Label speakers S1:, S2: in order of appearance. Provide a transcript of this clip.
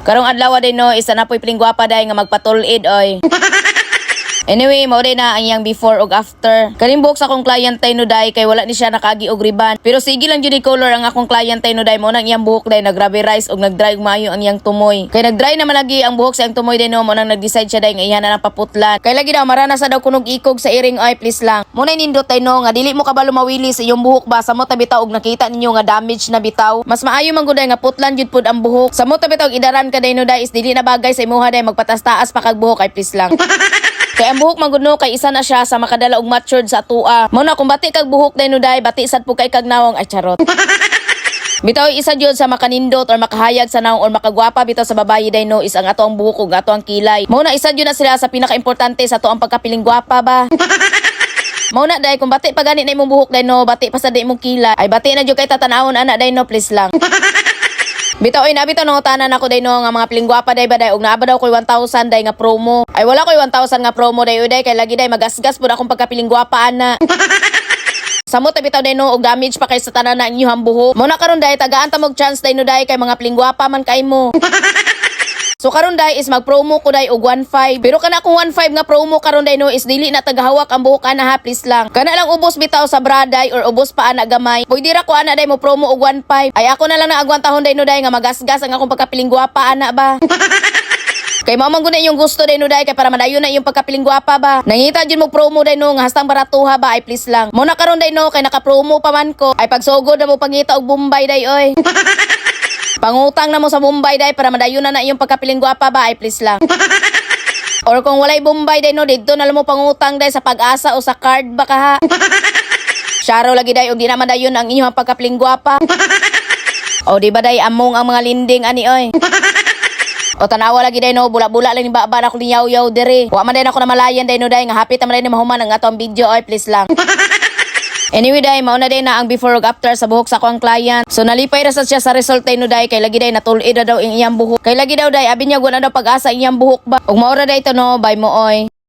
S1: Karong adlaw day no, isa na po'y pilinggwapa day nga magpatulid oy. Anyway, mao day na ang iyang before ug after. Kaning buhok sa akong client tay no day kay wala ni siya nakaagi og riban. Pero sige lang jud color ang akong client tay no day, mao nang iyang buhok day nagrabe rice ug nagdry og maayo ang iyang tumoy. Kay nagdry naman lagi ang buhok sa iyang tumoy day no, mao nang nag-decide siya day nga iya na lang paputlan. Kay lagi daw marana sa daw kunog ikog sa iring ay, please lang. Mao na nindot tay no nga dili mo kabalo mawili sa iyong buhok ba, samot na bitaw og nakita ninyo nga damage na bitaw. Mas maayo man gud day nga putlan jud pud ang buhok. Samot na bitaw og idaran ka day no day is dili na bagay sa imuha day magpatas-taas pa kag buhok ay, please lang. Kay ang buhok man gud no kay isa na siya sa makadala og matured sa atua. Mao na kung bati kag buhok day no day, bati sad po kay kag nawong ay, charot. Bitaw isa jud sa makanindot or makahayag sa nawong or makagwapa bitaw sa babayi day no is ang ato ang buhok ug ato ang kilay. Mao na isa jud na sila sa pinakaimportante sa ato ang pagkapiling gwapa ba. Mao na day kung bati pa gani na imong buhok day no, bati pa sa day imong kilay. Ay, bati na jud kay tatanawon ana day no, please lang. Bitaw ay nabitaw nangutanan ako day no nga mga pilinggwapa day ba day og naa ba daw koy 1,000 day nga promo. Ay, wala koy 1,000 nga promo day day kay lagi day magasgas pud akong pagkapilinggwapa ana. Samot na bitaw day no og damage pa kay sa tanan na inyong buhok. Mao na karon day tagaan ta mog chance day no day kay mga pilinggwapa man kay mo. So karon day is mag-promo ko day og 1.5. Pero kana akong 1.5 nga promo karon day no is dili na tagahawak ang buhok ana ha, please lang. Kana lang ubos bitaw sa braday or ubos pa ana gamay. Pwede ra ko ana day mo promo og 1.5. Ay, ako na lang na agwantahon day no day nga magasgas ang akong pagkapiling gwapa ana ba. Kay mao man gud na inyong gusto day no day kay para madayon na iyong pagkapiling gwapa ba. Nangita jud mo promo day no nga hastang baratuha ba ay, please lang. Mao na karon day no kay naka-promo pa man ko. Ay, pagsugod na mo pangita og Bombay day oy. Pangutang na mo sa Bombay day para madayon na na iyong pagkapiling gwapa ba ay, please lang. Or kung walay Bombay day no, didto na lang mo pangutang day sa Pag-asa o sa card ba kaha. Syaro lagi day og di na madayon ang inyong pagkapiling gwapa. O di ba day among ang mga linding ani oy. O tanawa lagi day no, bula-bula lang ni baba na ako niyaw-yaw dere. Wa man day ako namalayan day no day nga hapit naman day ni mahuman ang atong video oy, please lang. Anyway day, mauna day na ang before ug after sa buhok sa akong client. So nalipay ra sad siya sa result day no day kay lagi day natulid na daw ang iyang buhok. Kay lagi daw day abi niya wala daw pag-asa iyang buhok ba. Ug maura day to no, bye mo oy.